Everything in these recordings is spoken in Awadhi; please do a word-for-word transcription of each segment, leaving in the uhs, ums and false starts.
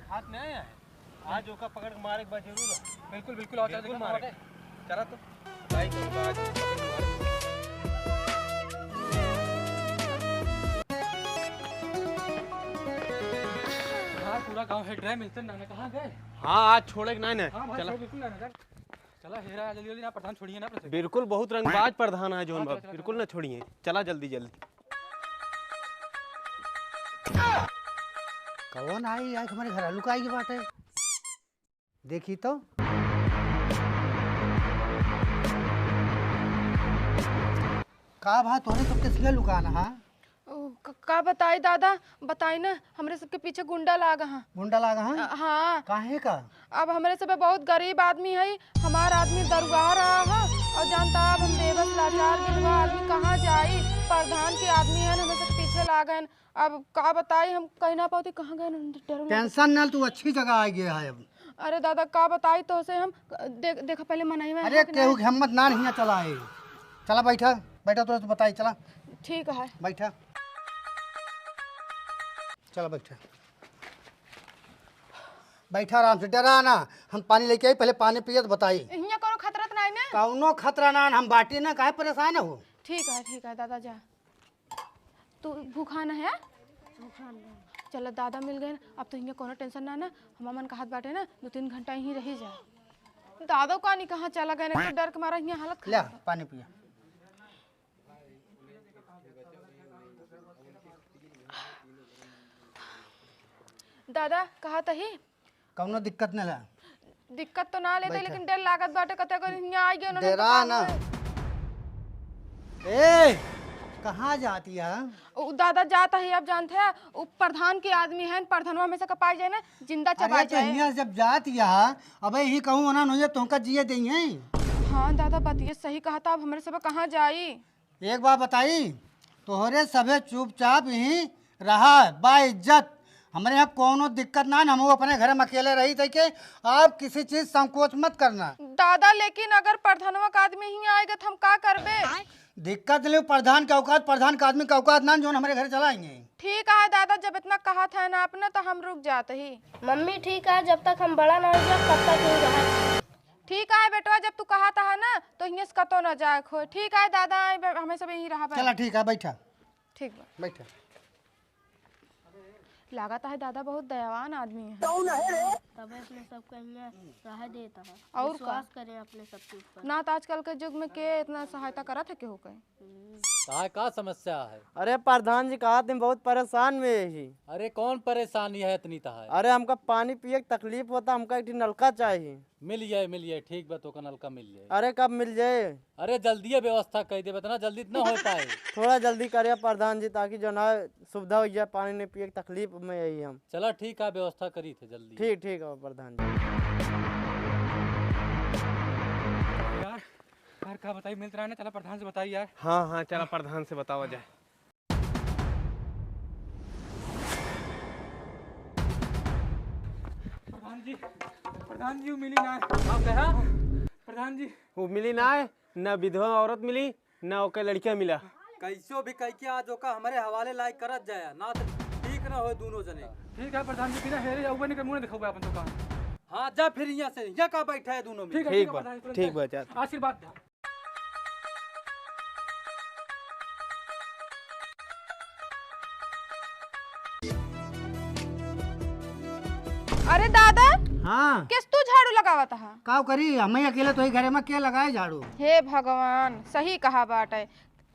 हाथ में आया है। आज ओका पकड़ के मारे के बाद जरूर है। बिल्कुल, बिल्कुल, आओ, चला, बिल्कुल देखा मारे। कहाँ बाटे। चला तो। भाई, तो आज पकड़ के मारे। हाँ, पूरा गांव हेड रहे, मिलते ना, ना, कहाँ गए? हाँ, आज छोड़े के नहीं ना। हाँ भाई, चला। छोड़, बिल्कुल ना, ना, चल। चला, हेरा, जल्दी, जल्दी ना, प्रधान छोड़िए ना, प्रधान। बिल्कुल, बहुत रंगबाज प्रधान है जौन हाँ, बाबू, चला, चला, बिल्कुल चला। ना छोड़िए। चला जल्दी, जल्दी। कौन आई, आई हमारे घर लुकाई के बाटे? देखी तो। का भा तोहरे सबके सिया लुकाना हा? ओ, क-, का बताई दादा, बताई ना, हमरे सबके पीछे गुंडा लागा हा। गुंडा लागा हा? अ, हाँ। काहे का? अब हमरे सब बहुत गरीब आदमी है, हमार आदमी दरुआ रहा है, और जानता अब हम बेबस लाचार विधवा आदमी कहाँ जाई? प्रधान के आदमी है, हमरे सब पीछे लागे हैं। अब का बताई, हम कहीं ना पाती, कहाँ गए, डरो लगे। टेंशन ना, तू अच्छी जगह आ गया है अब। अरे दादा, का बताई तोसे हम, देख, देखा पहले मनई में अरे है कि केहू नहीं? के हिम्मत ना नहीं चला है। चला बैठा, बैठा तो, तो बताई, चला। ठीक है। बैठा। चला बैठा। बैठा आराम से, डरा ना। हम पानी लेके आई, पहले पानी पिए तो बताई। हियाँ कोनो खतरा तो नहीं ना? कौनो खतरा ना, हम बाटी ना, काहे परेशान हो? ठीक है, ठीक है दादा, जा। तू भूखा न है? भूखा न है। चलो दादा मिल गए, अब तो हियाँ कोनो टेंशन ना ना। हमार मन कहत बाटे ना, दो तीन घंटा यहीं रही जाए। दादा का नहीं कहाँ चला गए ना, तो डर के मारा हियाँ हालत ले खराब बा। पानी पिया। दादा कहा तही कौनो दिक्कत न ला। दिक्कत तो ना लेते, बैठा। लेकिन डर लागत बाटे, कते अगर हियाँ आ गए, उन्होंने तो डरा काम ना। होए। ए, कहाँ जाती है? उ दादा जात है, आप जानते हैं, उ प्रधान के आदमी हैं, प्रधानवा हमेशा का पाई जाए ना, जिंदा चबा अरे तो जाए। हियाँ जब जाती है, अबे यही कहूँ, उन्होंने तुमका जिए देई हैं। हाँ दादा, बात ये सही कहा था, अब हमरे सब कहाँ जाई? एक बात बताई, तोहरे सभे चुपचाप यहीं रहा, बाइज्जत। हमरे यहाँ कौनो दिक्कत ना, हम अपने घर में अकेले रही थे के, आप किसी चीज संकोच मत करना। दादा, लेकिन अगर प्रधानवा का आदमी ही आएगा तो हम का करबे? दिक्कत नहीं, प्रधान के औकात, प्रधान का आदमी के औकात ना, जो हमरे घर चला आएंगे। ठीक है दादा, जब इतना कहा था ना आपने तो हम रुक जाते ही। मम्मी, ठीक है, जब तक हम बड़ा ना हो जाए तब तक यहीं रहा। ठीक है बेटवा, जब तू कहा था ना तो हियाँ से कतो ना जाए खोए। ठीक है दादा, आई बे-, हमें सब यहीं रहा बे। चला ठीक है, बैठा। ठीक बा। बैठा। लागत है दादा बहुत दयावान आदमी है। तबे अपने सबके हियाँ रह देता है। और का? विश्वास करें अपने सबके ऊपर। ना तो आजकल के युग में के इतना सहायता करत है केहू के। तहार का समस्या है? अरे प्रधान जी, कहा तुम बहुत परेशान में ही। अरे कौन परेशानी है इतनी तहार? अरे हमका पानी पिए के तकलीफ होता, हमका एक ठे नलका चाहिए। मिल जाए, मिल जाए, ठीक बा, तोका नलका मिल जाए। अरे कब मिल जाए? अरे जल्दी ये व्यवस्था कर दे, इतना जल्दी तो ना हो पाए। थोड़ा जल्दी करे प्रधान जी, ताकि जो ना सुविधा हो जाए, पानी नहीं पिए के तकलीफ में यही हम। चला ठीक है, व्यवस्था करी थे जल्दी। ठीक, ठीक है प्रधान जी। यार, यार का बताई, मिलत रहा ना, चला प्रधान से बताई यार। हाँ, हाँ, चला प्रधान से बतावा जाए। प्रधान जी, प्रधान जी, वो मिली ना। का कहा? प्रधान जी। वो मिली ना है, ना विधवा औरत मिली, ना ओके लड़कियां मिला। कैसो भी कह के आज ओका हमारे हवाले लायक करत जाया, ना तो ठीक ना होए दोनों जने। ठीक है प्रधान जी, बिना हेरे या ऊपर निकल मुंह ना दिखाऊंगा अपन तो काम। हाँ, जा फिर यहाँ से, यहाँ का बैठा है दोनों में। ठीक है, ठीक ठीक है बा, प्रधान जी, तुरंत ठीक जा। बा, जा। आशीर्वाद दे। अरे दादा, हाँ। किस तू झाड़ू लगावत हा? काव करी, हम ही अकेले तो ही घरे में के लगाए झाड़ू? हे भगवान, सही कहा बाटे।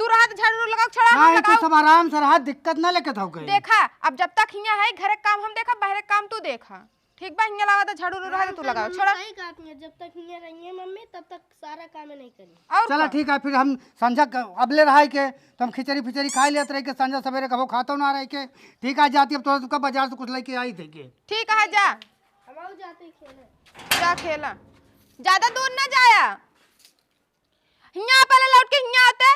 तू रहा तो झाड़ू लगाओ, छोड़ा, हम नहीं, तू लगाओ। सब आराम से रहा, दिक्कत ना लेके था कहीं। देखा, अब जब तक हियाँ है, घरे काम हम देखा, बहरे काम तू देखा। ठीक बा, हियाँ लगा दे झाड़ू, उड़ू रहा तो तू लगाओ, छोड़ा। सही कहत है, जब तक हियाँ रही है मम्मी, तब तक सारा काम नहीं करी। और चला का? ठीक है, फिर हम संझा क-, अबले रहा के, तो हम खिचड़ी फिचड़ी खाई लेत रही के, संझा सवेरे कबो खातो ना रही के। ठीक है, जाती अब तो तुमका बाजार से कुछ लेके आई थे के। ठीक है, जा। हम आऊ जाते खेले। जा खेला, ज्यादा दूर ना जाया, हियाँ पहले लौट के हियाँ आते।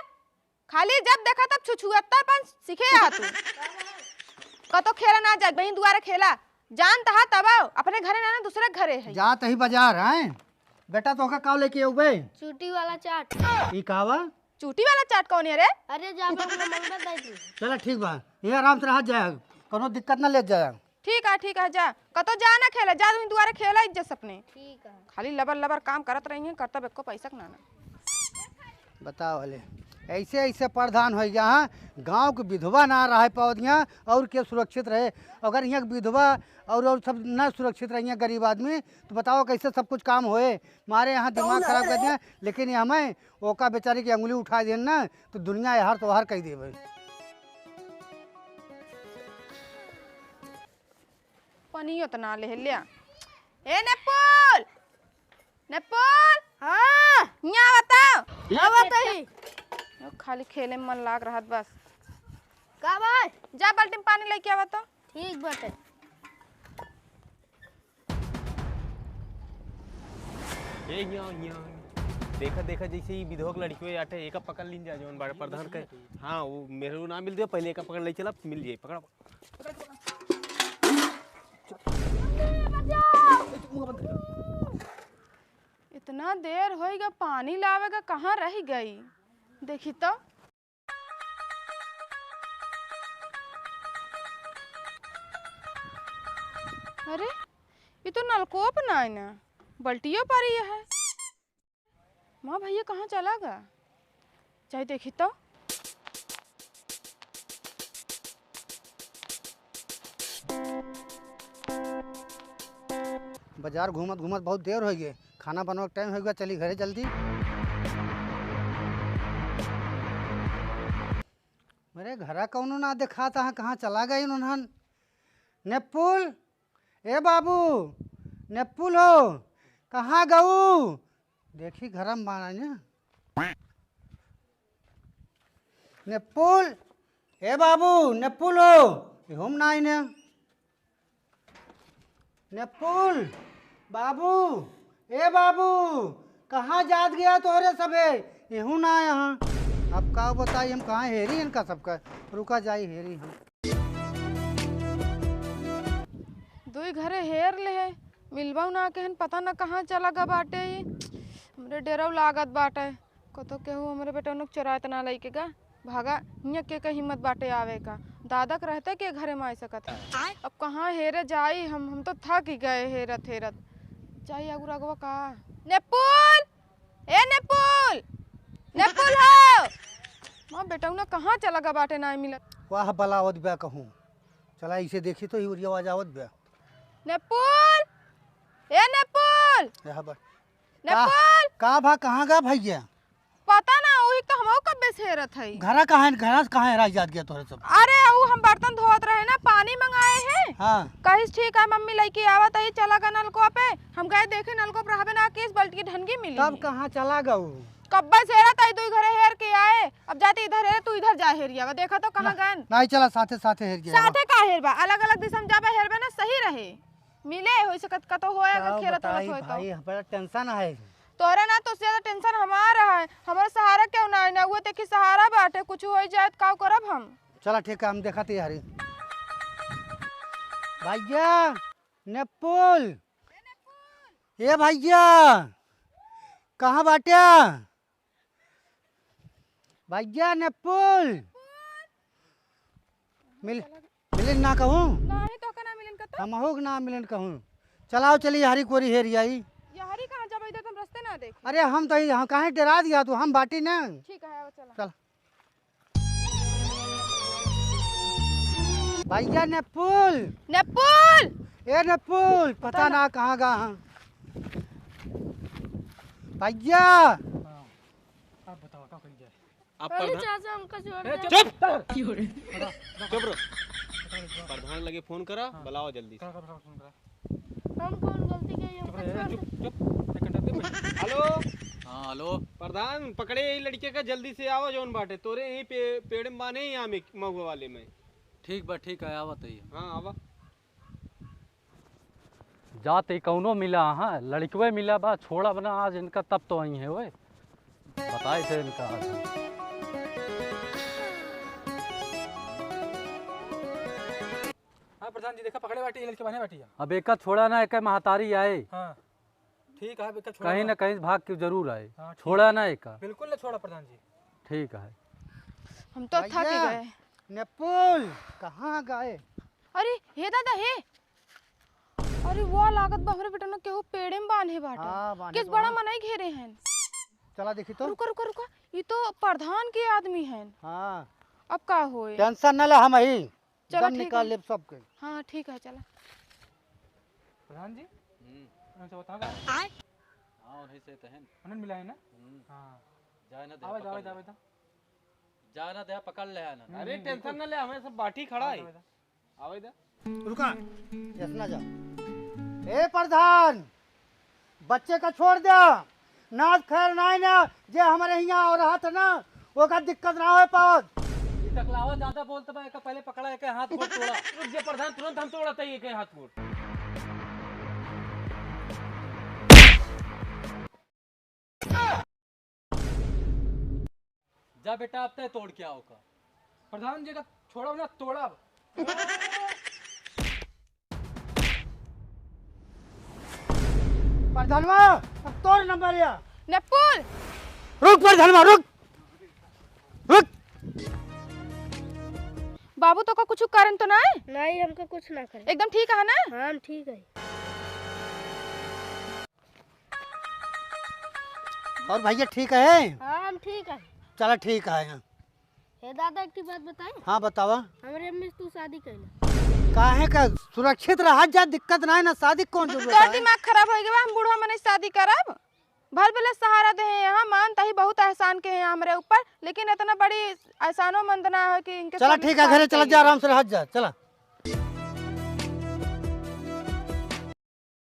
खाली जब देखा तब छुछुअत्तापन सीखे आ तू। कतो खेला ना जाए, वहीं दुआरे खेला। जानत हा तब आओ, अपने घरे ना, ना दूसरे घरे है। जात ही बाजार, हैं? बेटा, तोहका का लेके अउबे? चूटी वाला चाट। ई का बा? चूटी वाला चाट कौन है रे? अरे, जा बा, अपना मंगल दाई दे। चला, ठीक बा। ये आराम से रहा जाए, कोनो दिक्कत ना ले जाए। ठीक है, ठीक है, जा। कतो जा ना खेले, जा तुम दुआरे खेला इज्जत से अपने। ठीक है। खाली लबर लबर काम करत रही हैं, करतब एको पैसा के ना ना। बताओ हले, ऐसे ऐसे प्रधान होइ गया, हाँ? गाँव के विधवा ना रह पावत यहाँ, और के सुरक्षित रहे? अगर यहाँ के विधवा और, और सब ना सुरक्षित रही हैं, गरीब आदमी, तो बताओ कैसे सब कुछ काम होए? मारे यहाँ दिमाग खराब कर दिया, लेकिन ये हमें ओका बेचारी की अंगुली उठा देन ना, तो दुनिया एहर तोहर कह देवे। पनियो त ना ले लिया। ए नेपुल, नेपुल, हाँ। यहाँ बताओ। आवत ही। यो खाली खेले में मन लाग रहत बस। का भाई? जा बाल्टी में पानी लेके आवा तो। ठीक बाटे। ए, हियाँ, हियाँ। देखा, देखा, जैसे ही विधवा के लड़की आटे, एका पकड़ लीन जा, जौन बड़े प्रधान के। हाँ, वो मेरे को ना मिल दियो, पहले एका पकड़ ले चला, मिल जाए, पकड़ा। इतना देर होइगा, पानी लावेगा, कहाँ रह गई? देखी तो। अरे, ये तो नलकोप ना है ना, बल्टियो परी है। माँ भैया कहाँ चला गा? जाई देखी तो। बाजार घूमत घूमत बहुत देर होइ गए, खाना बनवा के टाइम होइ गया, चली घरे जल्दी। मेरे घरा कौनो ना देखात है, कहाँ चला गई उन्हन? नेपुल, ए बाबू, नेपुल हो, कहाँ गऊ? देखी घरम बाना ने। नेपुल, ए बाबू, नेपुल हो, इहुम ना आइने। नेपुल, बाबू, ए बाबू, कहाँ जात गया तोहरे सभे? इहू ना यहाँ। अब का बताई हम, कहाँ हेरी इनका सबका? रुका जाई हेरी हम। दुई घरे हेर लेहे, मिलबउ ना केहन, पता ना कहाँ चला गा बाटे ई। हमरे डेरउ लागत बाटे, कतो केहू हमरे बेटउन के चोराए त ना लइके गा। भागा, हियाँ के का हिम्मत बाटे आवे का? दादा के रहते के घरे में आ सकत है। अब कहाँ हेरे जाई हम, हम तो थक ही गए हेरत हेरत। जाई अगुर अगवा का। नेपुल, ए नेपुल, नेपुल हो। माँ बेटउन कहाँ चला गा बाटे, ना मिलत। वाह बलावत बा कहूँ। चला इसे देखी तो ही उरिया आवाज आवत बा। नेपुल, ए नेपुल। यहाँ बा। नेपुल। का भा, कहाँ गा भैया? पता ना, उही तो हमहू कब्बे से हेरत हई। घरा कहाँ है, घरा से कहाँ हेराई जात गया तोहरे सब? अरे, ऊ हम बर्तन धोवत रहे ना, पानी मंगाए हैं। हाँ। कहिस, "ठीक है, मम्मी लइके आवत हई, चला गा नलकूआ पे।" हम गए देखे, नलकूआ पे रहबे ना किस, बल्टी ढनगी मिली। तब कहाँ चला गऊ? कब्बे से हेरत हई, दुई घरे हेर के आए। अब जाते इधर हेरे, तू इधर जा हेरिया, देखा तो कहाँ ना, गए। नहीं चला, साथे साथे हेर गया। साथे का हेरबा, अलग अलग दिशा में जाबे हेरबे ना, सही रहे। मिले होई सकत, कतो होए, अगर का खेलत बताई होत होए तो। भाई, बड़ा tension है। तोहरे ना तो ज्यादा tension हमार है। हमरे सहारा केहू ना है ना, उहे देखी सहारा बाटे, कुछ होई जाए त का करब हम? चला ठीक है, हम देखा तैयारी। भैया, नेपुल। ए भैया, कहाँ बाटे? भैया नेपुल। मिल, मिलिन ना कहूँ? नाही, तोहका ना मिलिन कतो। हमहू के ना मिलिन कहूँ। चलाओ चली, हरी कोरी हेर आई। ये हरी कहाँ जब इधर तुम रास्ते ना देख। अरे हम तो ही, हम काहे डेरा दिया तू, हम बाटी ना। ठीक है, आओ चला। चल। भैया नेपुल। नेपुल। ए नेपुल, पता पता ना। ना कहाँ गा हम। भैया। हाँ, आप बताओ, का करी जाए? आप अरे प्रधान चाचा, हमका छोड़ ए, दे। चुप! चुप रहो। प्रधान लगे फोन करा, हाँ। बुलाओ जल्दी से। करा, करा, करा, फोन करा। हम कौन गलती करी, चुप हमका रहो, छोड़ चुप, दे। चुप। एक घंटा दे बैठ। हेलो। हाँ, हेलो। प्रधान, पकड़े यही लड़के का, जल्दी से आवा, जौन बाटे तोरे यहीं पे पेड़ में बाने ही, यहाँ में महुआ वाले में। ठीक बा, ठीक है, आवत है। हाँ, आवा। जात ही कौनो मिला, हाँ, लड़कवे मिला बा, छोड़ा बना आज इनका, तब तो आई है ओए। बताए थे इनका आज। हाँ प्रधान जी, देखा पकड़े बाटी, ये लड़के बने बाटी है। अब एका छोड़ा ना, एका महतारी आए। हाँ, ठीक है, अब एका छोड़ा कहीं ना। ना कहीं भाग के जरूर आए। हाँ, ठीक। छोड़ा ना एका। बिल्कुल ना छोड़ा प्रधान जी। ठीक है। हम तो थक भैया, गए। नेपुल, कहाँ गए? अरे, हे दादा, हे, अरे, वो लागत बा हमरे बेटा ना केहू पेड़े में बांधे बाटे। हाँ, बांधे केस तो बड़ा है। मनई घेरे हैं। चला देखी तो। रुका, रुका, रुका, ई तो प्रधान के आदमी हैं। हाँ। अब का होए? टेंशन न ले, हम ही चला, दम ठीक निकाल है। लेब सबके। हाँ, ठीक है, चला। प्रधान जी, हम्म। उनसे बताओ का? हाँ, उन्हीं से तो है। उन्हें मिला है ना? हम्म। हाँ। जाए ना दे, आवे, पकड़ आवे, ले। आवे, आवे। जाए ना दे, पकड़ ले है ना। अरे, हम्म, टेंशन बिल्कुल। ना ले, हमें सब बाटी खड़ा है। आवे, आवे। आवे दे। रुका, ऐसे ना जा। ए प्रधान, बच्चे का छोड़ द्या। नाज खैर नाई ना, जे हमरे हियाँ और हाथ ना, ओका दिक्कत ना होए पावत। ई टकलावा ज्यादा बोलत बा, एका पहले पकड़ा, एके हाथ गोड़ तोड़ा। रुक जे प्रधान, तुरंत हम तोड़त हई एके हाथ गोड़। जा बेटा, अब तय तोड़ के आओ का। प्रधान जी का छोड़ा ना, तोड़ा। प्रधानवा, अब तोर नंबर या। नपुल! रुक प्रधानवा, रुक। रुक। बाबू, तोका कुछ कारण तो ना है? नहीं, हमका कुछ ना करे। एकदम ठीक है ना? हाँ, हम ठीक है। और भैया ठीक है? हाँ, हम ठीक है। चला ठीक है। हाँ। हे दादा, एक ठे बात बताई? हाँ, बतावा। हमरे अम्मी से तू शादी कइला। काहे का? सुरक्षित रहा जा, दिक्कत ना है ना, शादी कौन जरूरत तोर है? दिमाग खराब होइ गवा, हम बूढ़वा मनई शादी करब? भल भले सहारा दे हैं यहाँ, मान तही बहुत एहसान के हैं हमरे ऊपर, लेकिन इतना बड़ी एहसानो मंद ना हो कि इनके चला सब ठीक है, साथ घरे चला चाहिए। जा, आराम से रह जा, चला।